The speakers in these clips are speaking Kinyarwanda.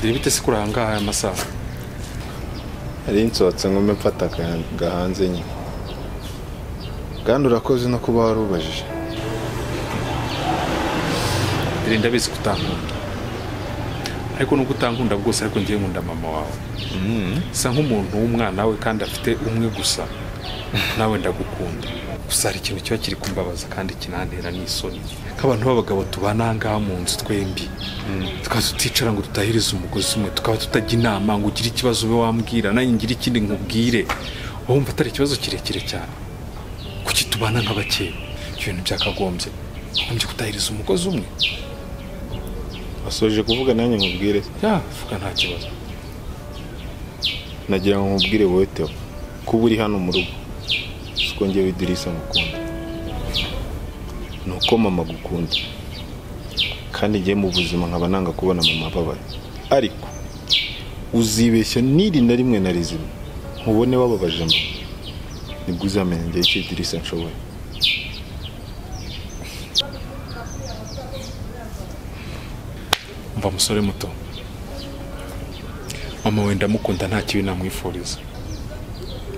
Bite se kuri aha ngaha aya masaha? Ari nsohotse ngume mfata gahanze nyine. Kandi urakoze no kuba warubajije. Dore ndabizi kutankunda. Ariko nubwo utankunda bwose ariko ngiye nkunda mama wawe. Sa nk'umuntu w'umwana we kandi afite umwe gusa. Nawe ndagukunda. Gusa hari ikintu kiba kiri kumbabaza kandi kinantera n'isoni. Nk'abantu b'abagabo tubana ngaha mu nzu twembi. Tukaba tuticara ngo tutahirize umugozi umwe, tukaba tutajya inama ngo ugire ikibazo ube wambwira, nanjye ngire ikindi nkubwire. Wumva atari ikibazo kirekire cyane. Kuki tubana nk'abakeba? Ibintu byakagombye. Ngombye kutahiriza umugozi umwe. Asoje kuvuga nanjye nkubwire. Ya, vuga nta kibazo. Nagira ngo nkubwire wowe Theo, kuba uri hano mu rugo. Siko njyewe Idirisa ngukunda. Nuko mama gukunda. Kandi ngiye mu buzima nkaba nanga kubona mama ababaye. Ariko uzibeshya niri na rimwe na rizima nkubone wababaje mama. Nibwo uzamenya njye icyo Idirisa nshoboye. Umva musore muto. Mama wenda mukunda nta kibi namwifuriza.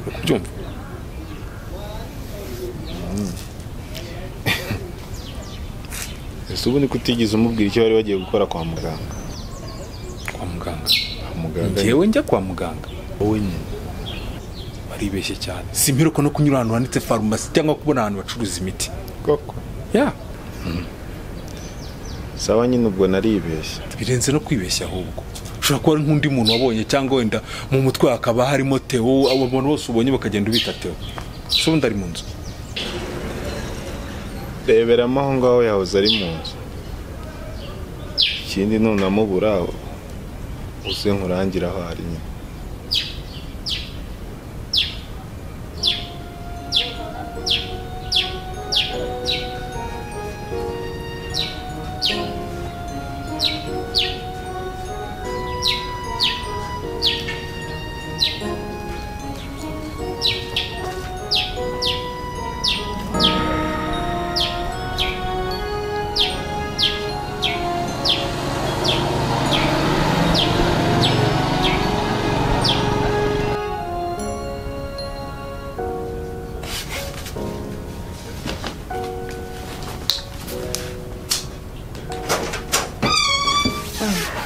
Ukubyumva? Ese ubu ni kutigeze umubwira icyo bari bagiye gukora kwa muganga? Kwa muganga? Kwa muganga. Njyewe njya kwa muganga. Wowe nyine. Baribeshye cyane. Simperuka no kunyura ahantu handitse farumasi cyangwa kubona ahantu bacuruza imiti. Koko. Ya. Sawa nyine ubwo naribeshye. Birenze no kwibeshya ahubwo. Ushobora kuba ari nk'undi muntu wabonye cyangwa wenda mu mutwe hakaba harimo Theo, abo bantu bose ubonye bakagenda ubita Theo. So undi ari mu nzu. Reberamo aho ngaho yahoze ari mu nzu. Ikindi nunamubura uze nkurangira aho ari nyine.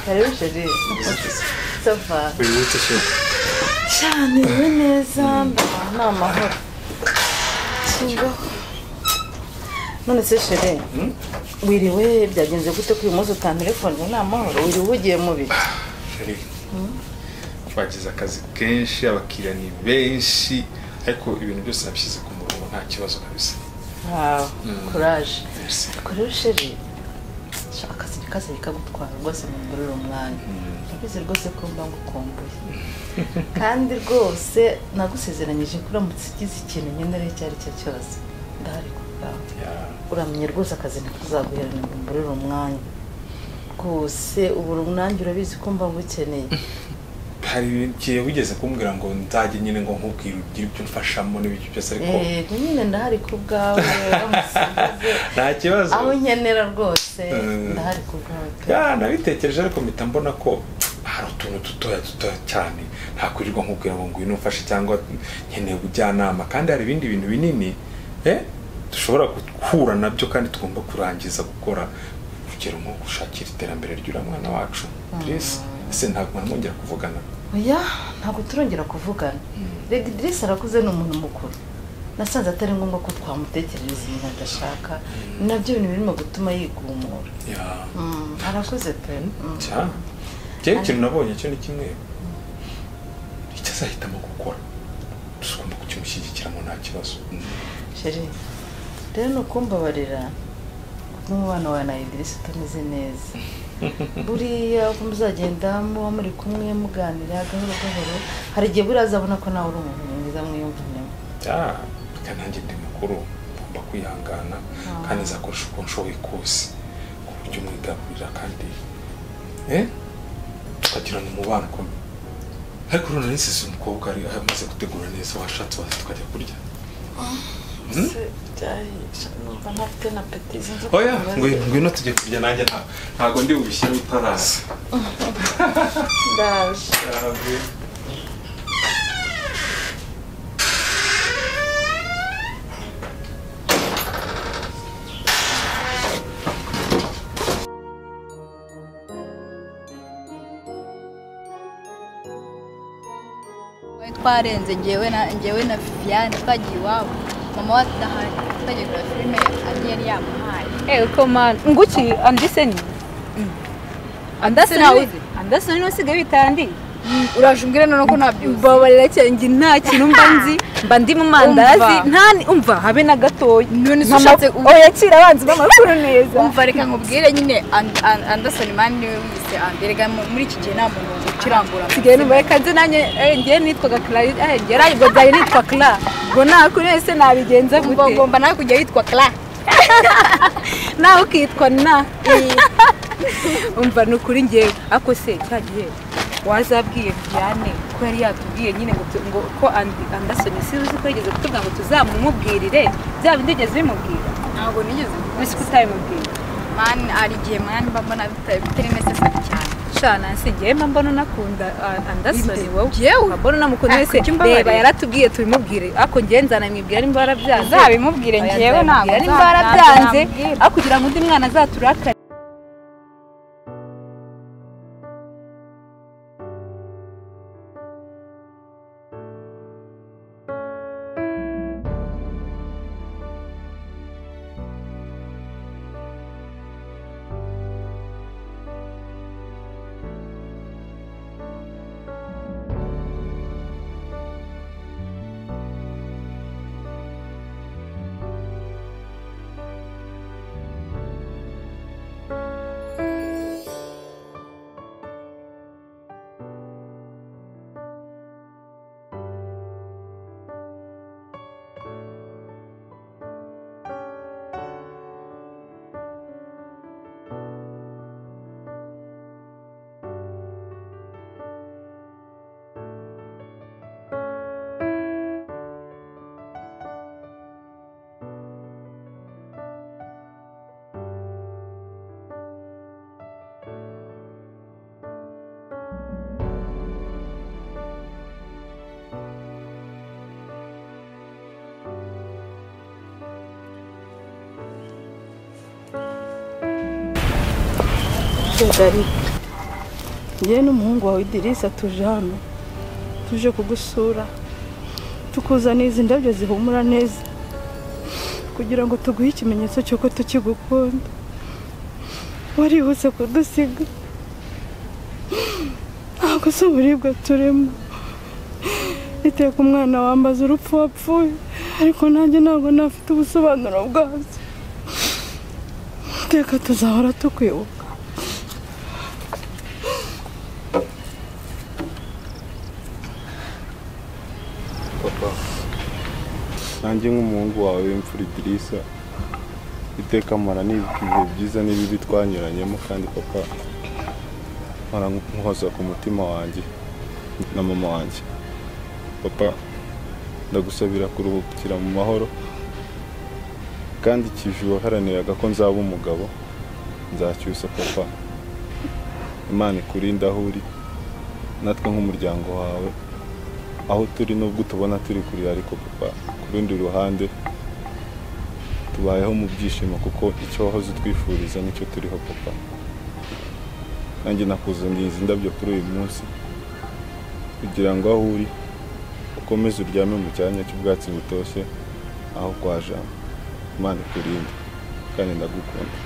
Karibu chérie. Ça va? Cyane we neza ni amahoro. Kingo. None se chérie, wiriwe byagenze gute ko uyu munsi utantelefone ni amahoro wiriwe ugiye mu biki? Chérie. Twagize akazi kenshi, abakiriya ni benshi, ariko ibintu byose nabishyize ku murongo nta kibazo kabisa. Wow, courage. Merci. Karibu chérie. Akazi kazi bikagutwara rwose mu ngorora umwanya. Ndabizi rwose ko mba ngukumbuye. Kandi rwose nagusezeranyije kuramutse ugize ikintu nkenera icyo ari cyo cyose. Ndahari ku bwawe. Uramenye rwose akazi ntikuzaguherana mu ngorora umwanya. Rwose ubu nanjye urabizi ko mba ngukeneye. Hari igihe wigeze kumbwira ngo nzajye nyine ngo nkubwire ugire ibyo mfashamo n'ibyo byose ariko yego nyine ndahari ku bwawe nta kibazo aho nkenera rwose ndahari ku bwawe. Ya nabitekereje ariko mpita mbona ko hari utuntu dutoya dutoya cyane ntakwirirwa nkubwira ngo ngwino umfashe cyangwa nkeneye ubujyanama kandi hari ibindi bintu binini dushobora guhura nabyo kandi tugomba kurangiza gukora kugera nko gushakira iterambere ry'uriya mwana wacu. Idris ese ntabwo mwongera kuvugana? Oya ntabwo turongera kuvugana. Rega Idris arakuze ni umuntu mukuru. Nasanze atari ngombwa ko twamutekerereza ibintu adashaka. Nabyo ibintu birimo gutuma yigumura. Arakuze pe. Cyane. Njyewe ikintu nabonye cyo ni kimwe. Icyo azahitamo gukora tugomba kukimushyigikiramo nta kibazo. Chérie, rero ni ukumbabarira kuko umubano wawe na Idris utameze neza. Buriya uko muzagenda muba muri kumwe muganira gahoro gahoro hari igihe buriya azabona ko nawe uri umuntu mwiza mwiyumvanemo. Reka nanjye ndi mukuru ngomba kwihangana kandi nzakoresha uko nshoboye kose ku buryo mwigaburira kandi tukagirana umubano ukomeye. Ariko urabona nisize umukobwa ari amaze gutegura neza washatse waza tukajya kurya. Numva ntafite na peti sinzi. Oya, ngwino tujye kurya nanjye ntabwo ndi bubishyire utaraza. Ndaje. Twarenze njyewe na Viviane twagiye iwabo mama we adahari twagiye kureba filime Andi yari yamuhaye. Uko man nguki Andiseni Anderson niwe usigaye wita Andi. Uraje umbwire none ko ntabyuzi. Mbabarira cyane njye nta kintu mba nzi, mba ndi mu mandazi nta umva habe na gatoya. None se ushatse oya kira abanzi b'amakuru neza. Umva reka nkubwire nyine Anderson man niwe wise Andi. Rega muri iki gihe nta muntu ukirangura. Sigaye numva reka nzi nanjye njye nitwaga Clara, njye aribwo byaye nitwa Clara. Ngo nakuri wese nabigenza gute? Ngomba nawe kujya witwa Clara. Nawe ukitwa na. Umva nukuri ngewe ako se cyagiye wazabwiye Viviane ko yari yatubwiye nyine ngo ko Anderson si uzi ko yigeze kutubwira ngo tuzamumubwirire bya bindi ugeze bimubwira. Ntabwo nigeze wese kutayimubwira. Man ari igihe man mba mbona bitari necessary cyane. Shana nsigiye mba mbona nakunda Anderson wowe. Mbona namukunda wese reba yaratubwiye tubimubwire ako ngiye nzana mwibwira nimba warabyanze. Uzabimubwire ngewe ntabwo nimba warabyanze akugira ngo undi mwana azaturakare. Njyewe n'umuhungu wawe Idirisa tuje hano tuje kugusura tukuzaniye izi ndabyo zihumura neza kugira ngo tuguhe ikimenyetso cy'uko tukigukunda. Warihuse kudusiga ntabwo si uburibwe turimo. Iteka umwana wambaza urupfu wapfuye ariko nanjye ntabwo nafite ubusobanuro bwabyo. Iteka tuzahora tukwibuka. Papa, nanjye nk'umuhungu wawe w'imfura Idirisa iteka mpora nibuka ibihe byiza n'ibibi twanyuranyemo kandi papa mpora nkoza ku mutima wanjye na mama wanjye. Papa, ndagusabira kuruhukira mu mahoro kandi ikivi waharaniraga ko nzaba umugabo nzacyusa papa. Imana ikurinde aho uri natwe nk'umuryango wawe aho turi nubwo tubona turi kurira ariko papa ku rundi ruhande tubayeho mu byishimo kuko icyo wahoze utwifuriza nicyo turiho papa. Nanjye nakuzaniye izi ndabyo kuri uyu munsi kugira ngo aho uri ukomeze uryame mu cyanya cy'ubwatsi butoshye aho kwa Jean. Imana ikurinde kandi ndagukunda.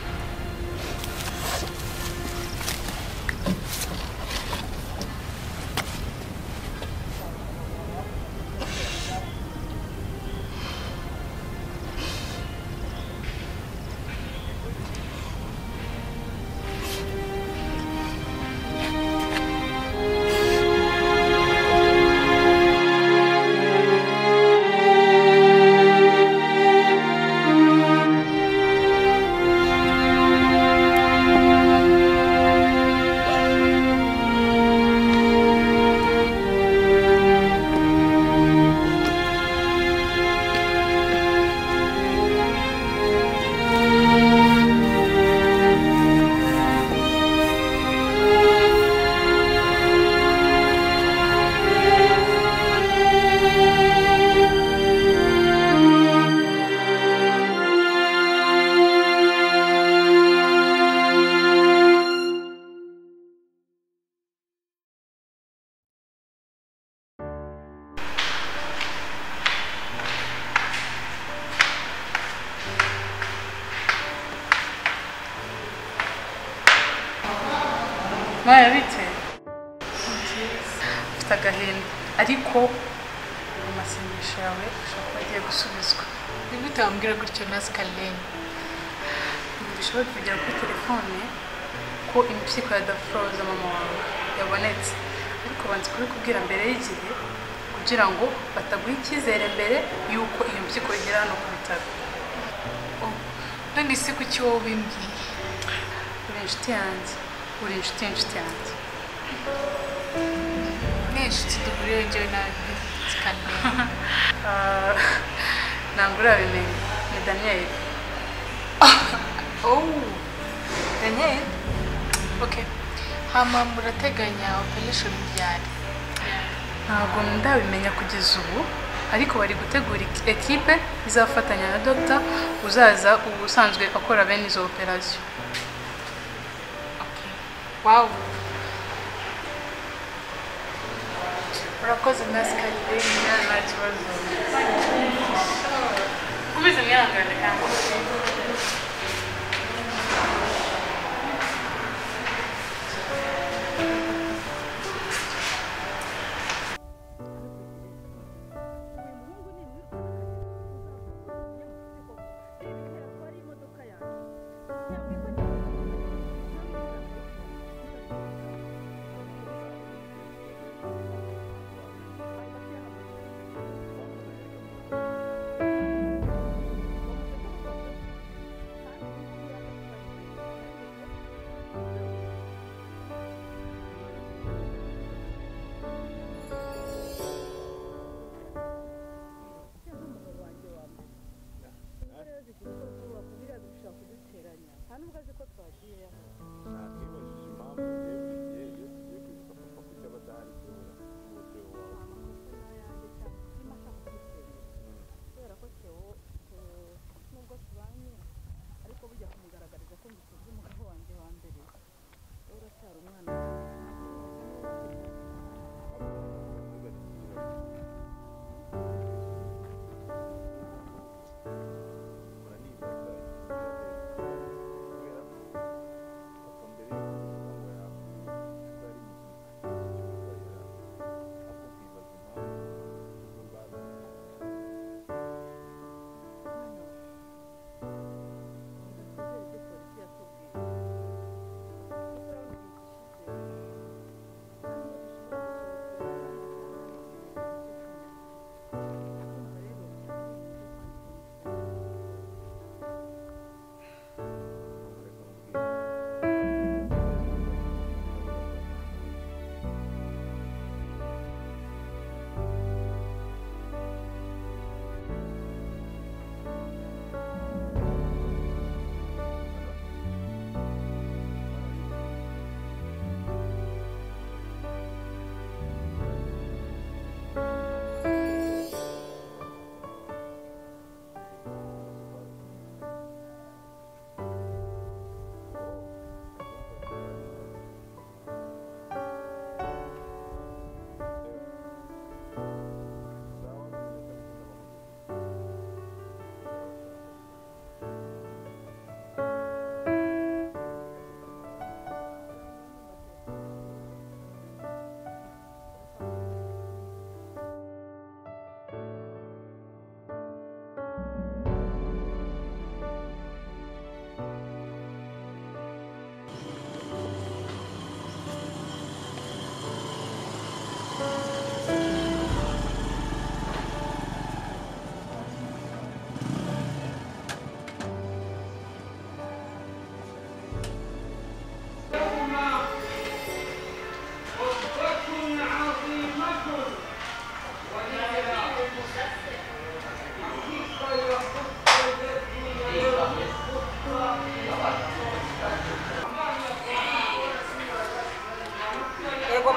Maya bite? Mfite agahinda ariko amasengesho yawe ashobora kuba agiye gusubizwa. Ni gute wambwira gutyo na Scarlene? Dushobora kugera kuri telefone ko impyiko ya Dafroza mama wawe yabonetse, ariko banze kubikubwira mbere y'igihe kugira ngo bataguha icyizere mbere y'uko iyo mpyiko igera hano ku bitaro. None se kuki wowe ubimbwiye? Uri inshuti yanjye, uri inshuti y'inshuti yanjye. Ni inshuti duhuriyeho njyewe nawe Scarlene. Ntabwo urabimenya, ni Daniel. Oh, Daniel? Okay. Hama murateganya operation ryari? Ntabwo ndabimenya kugeza ubu, ariko bari gutegura ekipe izafatanya na doctor uzaza ubusanzwe akora bene izo operation. Okay. Wow. Urakoze na Scarlene, nta kibazo. Komeza mwihangane kandi.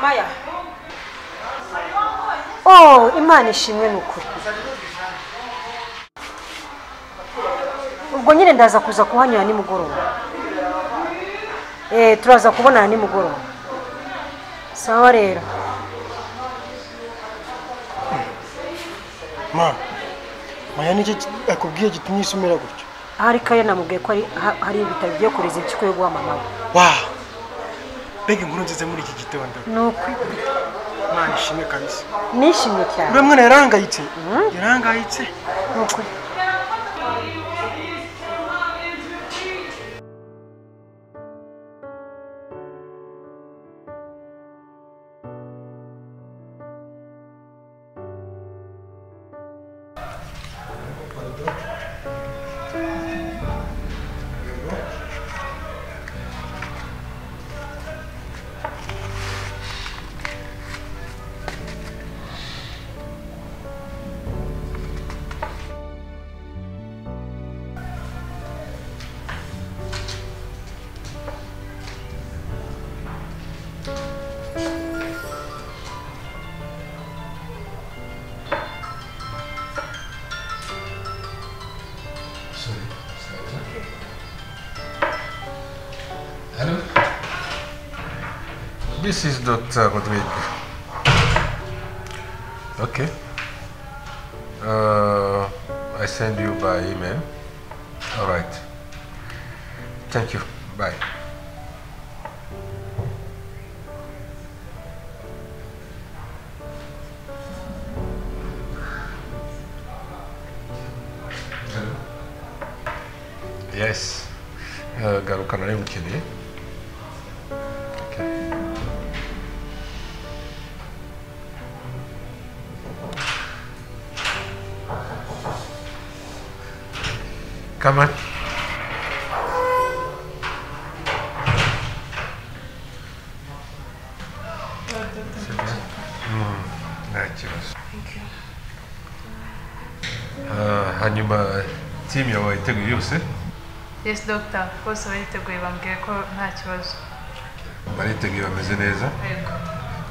Maya. Oh, Imana ishimwe nukuri. Ubwo nyine ndaza kuza kuhanyura nimugoroba. Turaza kubonana nimugoroba. Sawa rero. Ma. Maya niki akubwiye gitumye isumira gutyo? Ahari kare namubwiye ko hari ibitabo bigiye kureza impyiko yo guha mama we. Wow. Mbega inkuru nziza muri iki gitondo. Ni ukuri. Imana ishimwe kabisa. Nishimye cyane. Uriya mwana yarahangayitse. Yarahangayitse. Ni ukuri. Hello. This is Dr. Rodrigue. Okay. I send you by email. All right. Thank you. Bye. Hello. Yes. Garuka nari mukeneye. Okay. Come on. C'est bien. Nta kibazo. Thank you. Hanyuma team yawe iteguye yose? Yes, doctor. Bose bariteguye bambwiye ko nta kibazo. Bariteguye bameze neza. Yego.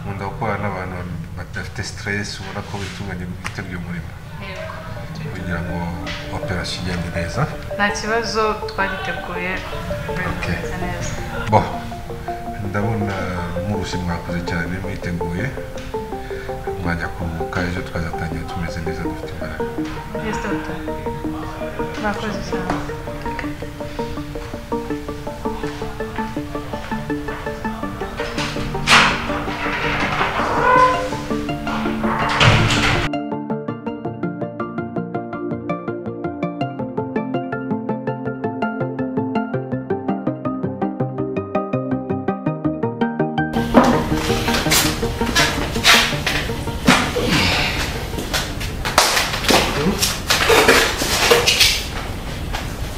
Nkunda gukorana n'abantu badafite stress, ubona ko bitunganye biteguye umurimo. Yego. Kugira ngo operation igende neza. Nta kibazo twariteguye. Okay. Neza. Bo. Ndabona murushye mwakoze cyane mwiteguye. Mwajya kuruhuka ejo twazatangira tumeze neza dufite imbaraga. Yes, doctor. Mwakoze cyane.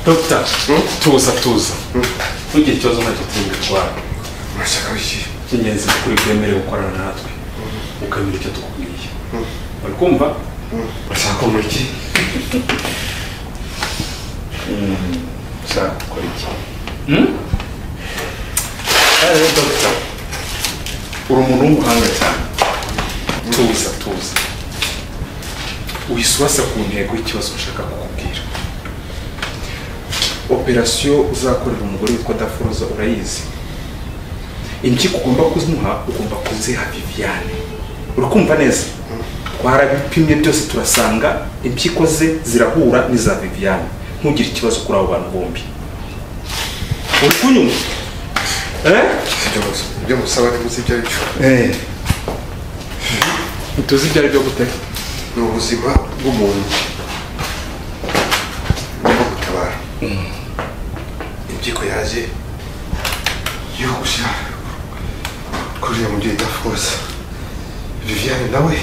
Doctor, tuza tuza. Ntugire ikibazo ntacyo turi. Urashaka iki? Icy'ingenzi kuri bwemerewe gukorana natwe. Ukamenya icyo tukubwiye. Uri kumva? Urashaka ko muri iki? Ushaka gukora iki? Doctor, uri umuntu w'umuhanga cyane. Tuza tuza. Uhise ku ntego y'ikibazo ushaka kukubwira. Operasiyo uzakorera umugore witwa Daforoza urayizi. Impyiko ugomba kuzimuha ugomba kuziha Viviane. Uri kumva neza? Twarabipimye byose turasanga impyiko ze zirahura n'iza Viviane. Ntugire ikibazo kuri abo bantu bombi. Uri kunyumva? Ibyo musaba ni muzi ibyo ari byo. Ntituzi ibyo ari byo gute? Ni ubuzima bw'umuntu. Ngomba gutabara. Impyiko yaje yo gushyira kuri uriya mubyeyi Daforoza. Viviane nawe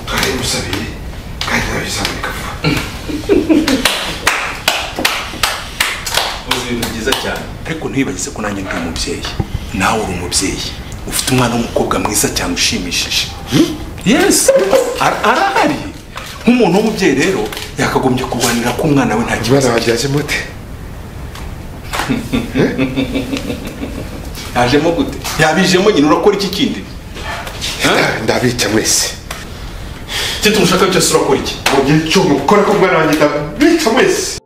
twarayimusabiye kandi nawe izaboneka vuba. Uzi ibintu byiza cyane. Ariko ntiwibagize ko nanjye ndi umubyeyi. Nawe uri umubyeyi. Ufite umwana w'umukobwa mwiza cyane ushimishije. Yes, arahari. Nk'umuntu w'umubyeyi rero yakagombye kurwanira ko umwana we nta kibazo. Umwana wanjye yajemo ute? Yajemo gute? Yabijemo nyine urakora iki kindi? Ndabica mwese. Icyo tumushaka cyose urakora iki? Mu gihe cyo mukora ko umwana wanjye ndabica mwese.